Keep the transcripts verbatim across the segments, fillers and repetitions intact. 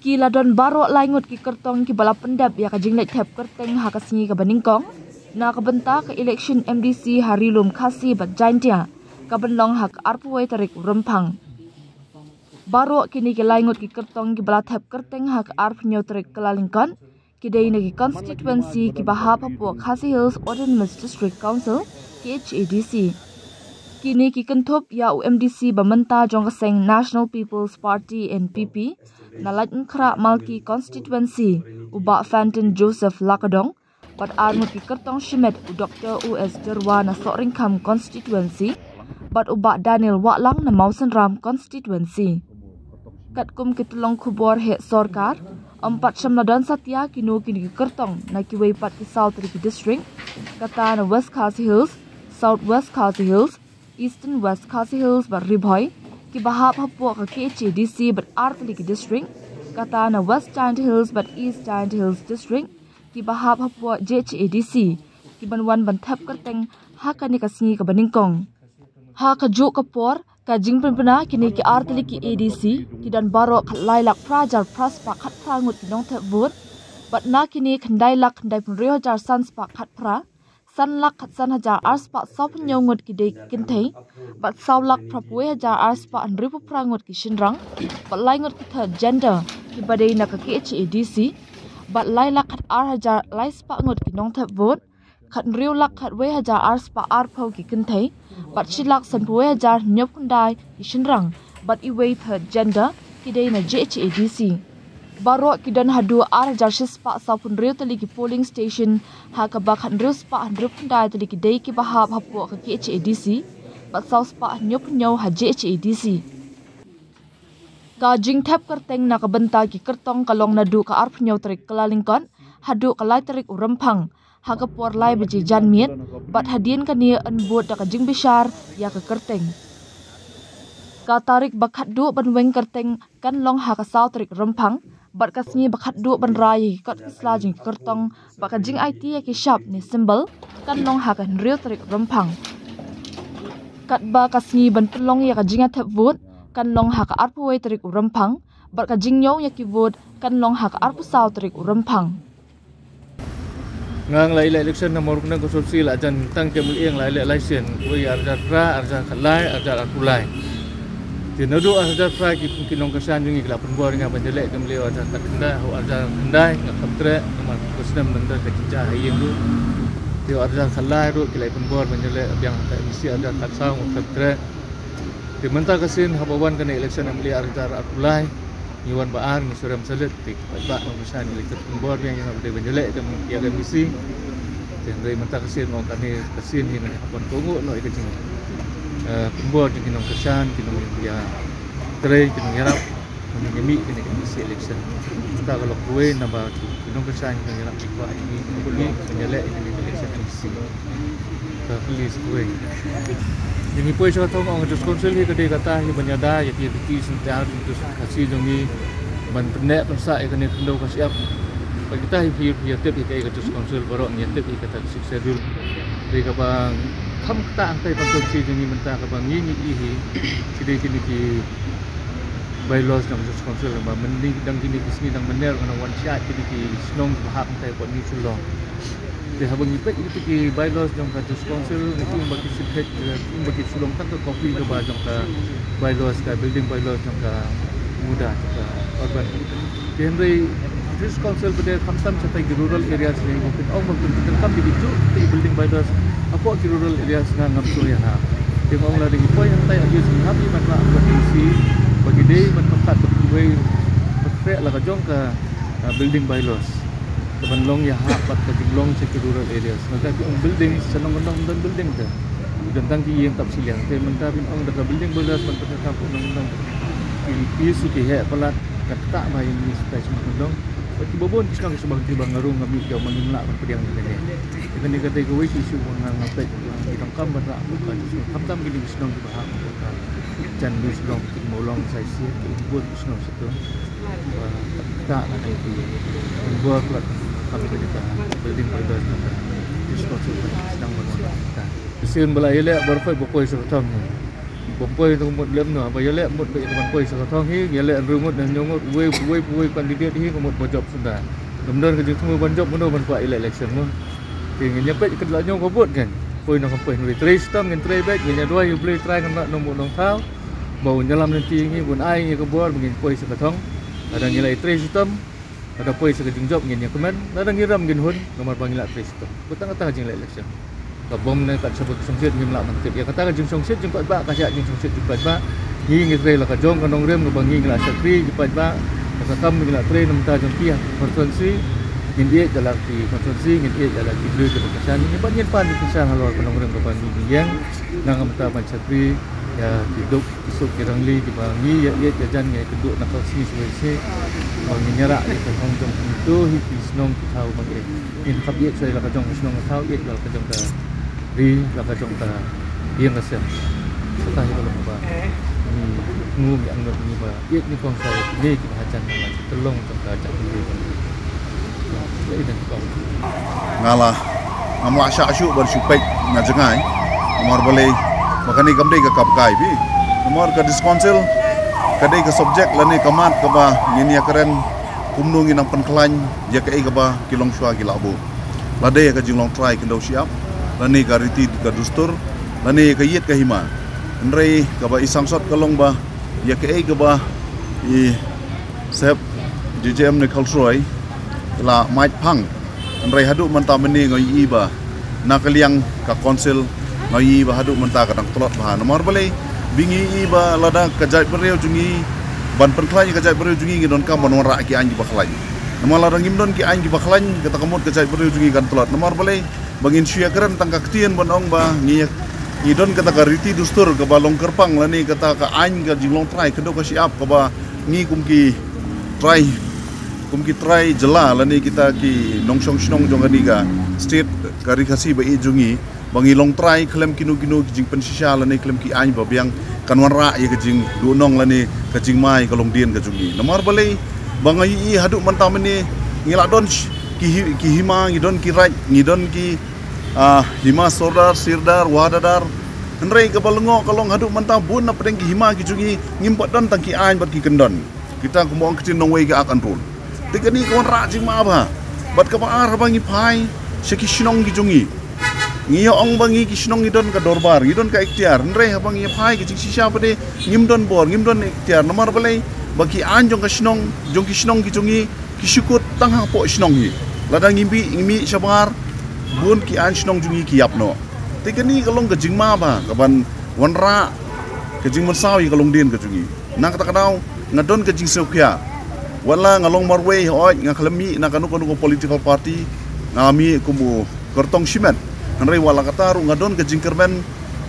Ki la don baroh lai ngut ki kyrtong kiba la pyndep ïa ka jingleit thep kyrteng ha ka sngi kaba nyngkong na ka bynta ka election M D C ha Ri-lum Khasi bad Jaintia, kaban long ha ka arphew wei tarik u Rymphang. Baroh kine ki lai ngut ki kyrtong kiba la thep kyrteng ha ka arphew hynñiew tarik Kyllalyngkot ki dei na ki constituency kiba hap hapoh Khasi Hills Autonomous District Council, K H A D C. Kine ki kynthup ïa u M D C ba mynta jong ka seng National People's Party, N P P, na Laitumkhrah Malki constituency, u Bah Fantin Joseph Lakadong, bad ar ngut ki kyrtong shimet, u Doctor U S Jyrwa na Sohryngkham constituency, bad u Bah Daniel Wahlang na Mawsynram constituency. Katkum ki tyllong khubor heh sorkar, ym pat shym la don satia kino kino ki kyrtong na kiwei pat ki saw tylli ki district, kata na West Khasi Hills, South West Khasi Hills, Eastern West Khasi Hills bad Ri Bhoi, kiba hap hapoh ka K H A D C bad ar tylli ki district, kata na West Jaintia Hills bad East Jaintia Hills District, kiba hap hapoh J H A D C, kiban wan ban thep kyrteng ha kane ka sngi kaba nyngkong. Ha kajuh ka por, ka jingpynbna kine ki ar tylli ki A D C, ki don baroh khatlai lak phra hajar phra spah khatphra ngut ki nongthep vote, bad na kine khyndai lak khyndaiphew hynriew hajar san spah khatphra, san lak khatsan hajar ar spah sawphew hynñiew ngut ki dei ki kynthei, bad saw lak phraphew wei hajar ar spah hynriewphew phra ngut ki shynrang, bad lai ngut ki third gender, kiba dei na ka K H A D C, bad lai lak khatar hajar lai spah ngut ki nongthep vote, khathynriew lak khatwei hajar ar spah arphew ki kynthei, bad shi lak sanphew wei hajar hynñiewphew khyndai ki shynrang, bad iwei third gender, ki dei na J H A D C. Baroh ki don haduh ar hajar shi spah sawphew hynriew tylli ki polling station, ha kaba khathynriew spah hynriewphew khyndai tylli ki dei kiba hap hapoh ka K H A D C, bad saw spah hynñiewphew hynñiew ha J H A D C. Ka jingthep kyrteng na ka bynta ki kyrtong ka long naduh ka arphew hynñiew tarik Kyllalyngkot haduh ka lai tarik u Rymphang, ha ka por lai baje janmiet, bad hadien kane yn bud da ka jingbishar ïa ka kyrteng. Ka tarik ba khatduh ban weng kyrteng kan long ha ka saw tarik Rymphang, bad ka sngi ba khatduh ban rai ïa ki kot ki sla jong ki kyrtong bad ka jingaiti ïa ki shap ne symbol kan long ha ka hynriew tarik Rymphang. Katba ka sngi ban pynlong ïa ka jingïathep vote kan long ha ka arphew wei tarik u Rymphang, bad ka jingñiew ïa ki vote kan long ha ka arphew saw tarik u Rymphang. Nga nga la ïaleh election na Mawryngkneng constituency la jan tang kem lieng la ïaleh lai sien, kawei arhajar phra, arhajar khatlai, arhajar arphew lai. Te naduh arhajar phra ki, ki nongkyrshan jong ngi ki la pynbor ïa nga ban ïaleh kem lieng arhajar khatkhyndai, arhajar khyndai, nga kham treh namar ka snem nang da ka jingjia ha ïing ruh. Te arhajar khatlai ruh ki la pynbor ban ïaleh biang ka M C arhajar khatsaw, nga kham treh. Te mynta ka sien haba wan kane election M L A arhajar arphew lai, ngi wan ba ar, ngi surrender salit, te ki paidbah nongkyrshan ngi la pynbor biang ïa nga ba dei ban ïaleh kem ïa ka M D C. Te hynrei mynta ka sien, ong kane ka sien hi nga hap ban kohnguh noh ïa ka jing, eh, pynbor jong ki nongkyrshan, ki nongïatrei, ki nongïarap, ki nongïamih kane ka M D C election. Kata ka long kawei naba ki nongkyrshan ki nongïarap ki kwah ïa ngi, ïa ngi ban ïaleh ïa kane ka election M D C. Ka kali sa kawei. Ïa ngi poi sha ka thong, ong ka District Council hi ka dei kata hi ban ïada ïa ki activities, ïa ki activities Khasi jong ngi, ban pynneh pynsah ïa kane ka khyndew ka shyiap. Bad kita hi phi, phi ïatip hi kaei ka District Council, baroh ngi ïatip hi kata ka Sixth Schedule. Dei kaba kham ktah hangtai constituency jong ngi mynta kaba ngi ngi ïohi hi. Ki dei kine ki bylaws jong ka District Council, ba mynta dang kine ki sngi dang mynner ngan wan shah kine ki shnong ba hap hangtai hapoh New Shillong. Te haba ngi peit ïa kito ki bylaws jong ka District Council, ngi ïohi ba ki shu peit, ïohi ba ki shu long tang ka copy kaba jong ka bylaws, ka building bylaws jong ka MUDA, jong ka urban. Te hynrei District Council pat de khamtam shatai ki rural areas ne, ba phin ong ba phin pyndonkam ïa kijuh ki building bylaws hapoh ki rural areas, nga ngam sngewthuh ïa ha. Te nga ong lada ngi poi hangtai, at least ngi hap ïa ban rah bad D C ba ki dei ban pynkat bad kiwei, bad peit la ka jong ka, ah, building bylaws. Ka ban long ïa ha pat ka jinglong sha ki rural areas. Nga ka ki ong building, sha nongkyndong don building te. Don tang ki ïing tap shiliang te, mynta phin ong da ka building bylaws ban pyndonkam pyndonkam. Ki, ki issue ki heh palat, ka ktah bha ïa ngi shatai sha nongkyndong. Bad kiba bun ki shnong ki shu bang, kiba nga ruh nga mih, kiba ngim lah ban pdiang ïa kane. Ïa kane ka dei kawei ka issue ba nga, nga peit ba ngi donkam ban rah, ka issue khamtam kine ki shnong kiba hap ka jan New Shillong, ki Mawlong, Saisir, ki bun ki shnong. Ba ktah na ka ïing ki bor plat kam ka building bylaws na ka District Council ba sdang ban wan ktah. Sien ba la ïaleh baroh khoit ba poi sha ka thong. Poi na ka mut lem no, ba ïaleh mut ba ïa ka ban poi sa ka thong hi, ïaleh hynriew ngut ne hynñiew ngut, uwei uwei uwei candidate hi ka mut ba jop senda. Kam don ka jingthmu ban jop mano ban kwah ïaleh election mo. Te ngin ïa peit ka la ñiew ka vote kan. Poi na ka poi hynriew trei shitom ngin trei beit, ngin ïa duwai ïa U Blei Trai Kynrad Nongbuh Nongthaw. Ba un ïalam lynti ïa ngi, ba un ai ïa ka bor ba ngin poi sa ka thong. Lada ngi la ïa trei shitom, lada poi sa ka jingjop ngin ïa kmen, lada ngi rem ngin hun, namar ba ngi la trei shitom. Ba tang kata ka jingleh election. Ka bym ne kat shaba ka shongshit ngim lah ban tip. Ïa kata ka jingshongshit jingpaidbah ka shah jingshongshit jingpaidbah. Ngi ngi trei la ka jong ka nongrim kaba ngi ngi la shakri jingpaidbah. Ka kam ngi la trei na bynta jong ki ha constituency. Ngin ïeit ïa la ki constituency, ngin ïeit ïa la ki briew kiba kyrshan. Ngin pat ngin pan ki kyrshan halor ka nongrim kaba ngi ngi ïeng. Na ka bynta ban shakri ïa ki duk ki suk ki rangli kiba ngi ïa ïeit ïa jan ngi ïa kynduh na ka sngi shuwa shuwa. Ba ngin ïarap ïa ka thong jong ki to hi ki shnong ki thaw ba ngi ïeit. Ngin hap ïeit shuwa ïa la ka jong ka shnong ka thaw, ïeit ïa la ka jong ka ri, la ka jong ka ïing ka sem. Kata hi ka long ba ngi ngum ïa ngi ba ïeit nyngkong shuwa ïa kine kiba hajan ba ngi, ka long jong ka jong ka ri. Ïa ïeit nyngkong. Nga la, ngam lah shah shuh ban shu peit na jngai. Namar balei ba kane kam dei ka kam kai bi. Namar ka District Council ka dei ka subject lane ka mat kaba ngin ïa kren kumno ngin nang pynkhlaiñ ïa kaei kaba ki longshuwa ki la buh. Lada ïa ka jinglong trai khyndew shyiap, lane ka riti ka dustur, lane ka ïit ka hima. Hynrei kaba i sangsot ka long ba ïa kaei kaba i Sep J J M ne Khalsruai la mait phang. Hynrei haduh mynta mynne nga ïohi ba na ka liang ka council nga ïohi ba haduh mynta ka dang tlot bha. Namar balei, ba ngi ïohi ba lada ka jaitbynriew jong ngi, ban pynkhlaiñ ka jaitbynriew jong ngi, ngi donkam ban wanrah ki aiñ kiba khlaiñ. Namar lada ngim don ki aiñ kiba khlaiñ, kata ka mut ka jaitbynriew jong ngi kan tlot. Namar balei, ba ngin shu ïa kren tang ka ktien ban ong ba ngi, ngi don kata ka riti dustur kaba long kyrpang lane kata ka aiñ ka jinglong trai khyndew ka shyiap kaba ngi kum ki trai, kum ki trai jylla lane kita ki nongshong shnong jong kane ka state ka Ri Khasi ba ïeit jong ngi, ba ngi long trai khlem kino kino ki jingpynshisha lane khlem ki aiñ ba biang kan wanrah ïa ka jingduhnong lane ka jingma ïa ka longdien ka jong ngi. Namar balei, ba nga ïohi haduh mynta mynne ngi la don sh-, ki hi-, ki hima, ngi don ki raid, ngi don ki, ah, hima sordar, sirdar, wahadadar. Hynrei kaba lyngngoh ka long haduh mynta bun na pdeng ki hima ki jong ngi ngim pat don tang ki aiñ bad ki kyndon. Kita kumba ong ktien nongwei ka ak an rul. Te kane ka wanrah jingma bha. Bad kaba ar, haba ngi phai sha ki shnong ki jong ngi, ngi ïa ong ba ngi ki shnong ngi don ka dorbar, ngi don ka iktiar. Hynrei haba ngi phai ka jingshisha pat de ngim don bor, ngim don iktiar. Namar balei, ba ki aiñ jong ka shnong, jong ki shnong ki jong ngi, ki shu kut tang hapoh shnong hi. Lada ngi mih, ngi mih shabar, bun ki aiñ shnong jong ngi ki ïap noh. Te kane ka long ka jingma bha kaban wanrah ka jingmynsaw ïa ka longdien ka jong ngi. Na kata ka daw nga don ka jingsngewkhia. Wat la nga long marwei, hooid, nga khlem mih na kano kano ka political party, nga mih kum u kyrtong shimet. Hynrei wat la katta ruh nga don ka jingkyrmen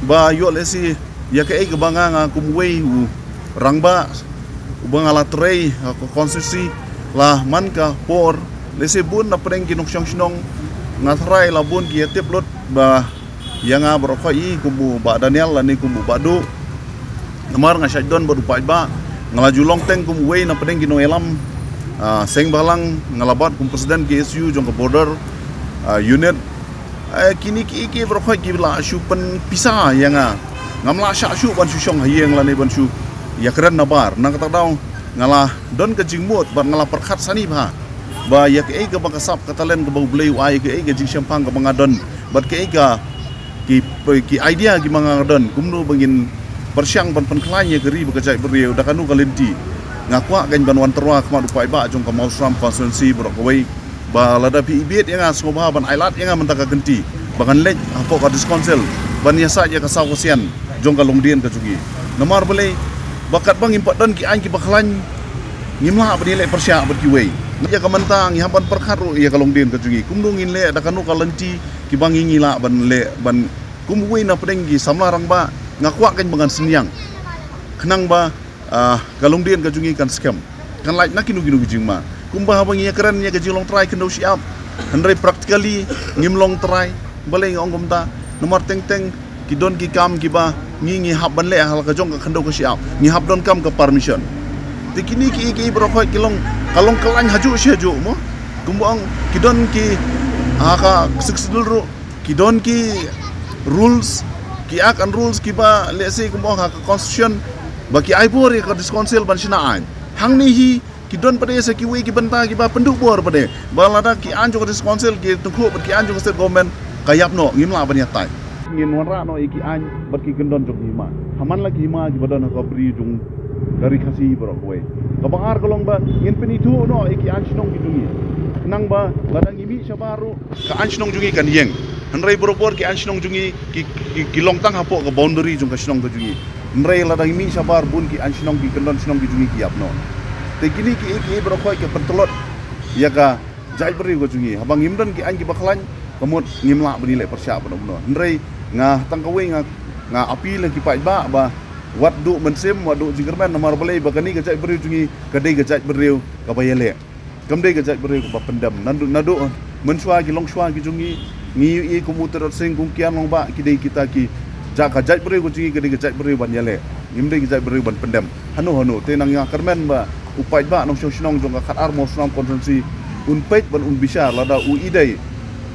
ba ïoh lehse ïa kaei kaba nga, nga kum uwei u rangbah uba nga la trei ha ka constituency la man ka por, lehse bun na pdeng ki nongshong shnong nga tharai la bun ki ïa tip lut ba ïa nga baroh khoit hi kum u Bah Daniel lane kum u Bah Duh. Namar nga shait don bad u paidbah, nga la ju long teng kum uwei na pdeng ki nongïalam, ah, seng bhalang, nga la bat kum president K S U jong ka border, ah, unit. Eh, kine kiei kiei baroh khoit ki la shu pynpisa ïa nga. Ngam lah shah shuh ban shu shong ha ïing lane ban shu ïa kren nabar. Na kata ka daw nga la don ka jingmut bad nga la pyrkhat sani bha ba ïa kaei kaba ka sap ka talent kaba U Blei u ai, kaei ka jingshemphang kaba nga don bad kaei ka ki, ki idea kiba nga don, kumno ba ngin pyrshang ban pynkhlaiñ ïa ka ri bad ka jaitbynriew da kano ka lynti. Nga kwah kan ban wan tyrwa khmat u paidbah jong ka Mawsynram constituency baroh kawei ba lada phi ibit ïa nga, sngewbha ban ailad ïa nga mynta ka kynti ba ngan leit hapoh ka District Council ban ïasaid ïa ka saw ka sian jong ka longdien ka jong ngi. Namar balei, ba katba ngim pat don ki aiñ kiba khlaiñ, ngim lah ban ïaleh pyrshah bad kiwei. Ïa ka mynta ngi hap ban pyrkhat ruh ïa ka longdien ka jong ngi, kumno ngin leh, da kano ka lynti kiba ngi ngi lah ban leh, ban kum uwei na pdeng ki samla rangbah, nga kwah kan ba ngan synñiang khnang ba, ah, ka longdien ka jong ngi kan skhem, kan lait na kino kino ki jingma. Kumba haba ngi ïa kren ïa ka jinglong trai khyndew shyiap, hynrei practically ngim long trai. Balei nga ong kumta? Namar teng teng ki don ki kam kiba ngi, ngi hap ban leh ha la ka jong ka khyndew ka shyiap, ngi hap donkam ka permission. Te kine kiei kiei baroh khoit ki long, ka long ka lain hajuh shi hajuh mo. Kumba ong ki don ki, ha ka Sixth Schedule ruh ki don ki rules, Ki act and rules kiba lehse kumba ong ha ka constitution ba ki ai bor ïa ka District Council ban shna aiñ. Hangne hi ki don pat de sa kiwei ki bynta kiba pynduh bor pat de. Ba lada ki aiñ jong ka District Council ki tyngkhuh bad ki aiñ jong ka State Government ka ïap noh, ngim lah ban ïatai. Ngin wanrah noh ïa ki aiñ bad ki kyndon jong ki hima. Ha man la ki hima kiba don ha ka bri jong ka Ri Khasi baroh kawei. Kaba ar ka long ba ngin pynithuh noh ïa ki aiñ shnong ki jong ngi. Khnang ba lada ngi mih shabar ruh ka aiñ shnong jong ngi kan ïeng. Hynrei barabor ki aiñ shnong jong ngi ki, ki, ki long tang hapoh ka boundary jong ka shnong ka jong ngi. Hynrei lada ngi mih shabar bun ki aiñ shnong ki kyndon shnong ki jong ngi ki ïap noh. Te kine kiei kiei baroh kawei ki pyntlot ïa ka jaitbynriew ka jong ngi. Haba ngim don ki aiñ kiba khlaiñ, ka mut ngim lah ban ïaleh pyrshah ban ong noh. Hynrei nga tang kawei nga, nga appeal ïa ki paidbah ba wat duh mynsiem, wat duh jingkyrmen namar balei ba kane ka jaitbynriew jong ngi ka dei ka jaitbynriew kaba ïaleh. Kam dei ka jaitbynriew kaba pyndem. Naduh, naduh mynshuwa ki longshuwa ki jong ngi, ngi ïohi kum u Tirot Sing, kum u Kian Longbah, ki dei kita ki, ja ka jaitbynriew ka jong ngi ka dei ka jaitbynriew ban ïaleh. Ngim dei ka jaitbynriew ban pyndem hano hano. Te nang nga kyrmen ba u paidbah nongshong shnong jong ka Khatar Mawsynram constituency un peit bad un bishar lada u i dei.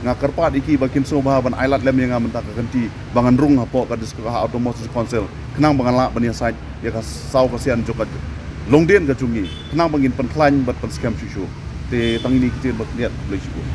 Nga kyrpad ïa ki ba kin sngewbha ban ailad lem ïa nga mynta ka kynti ba ngan rung hapoh ka District, ha Autonomous District Council, khnang ba ngan lah ban ïasaid ïa ka saw ka sian jong ka longdien ka jong ngi, khnang ba ngin pynkhlaiñ bad pynskhem shuh shuh. Te tang ine ki ktien ba khyndiat, khublei shibun.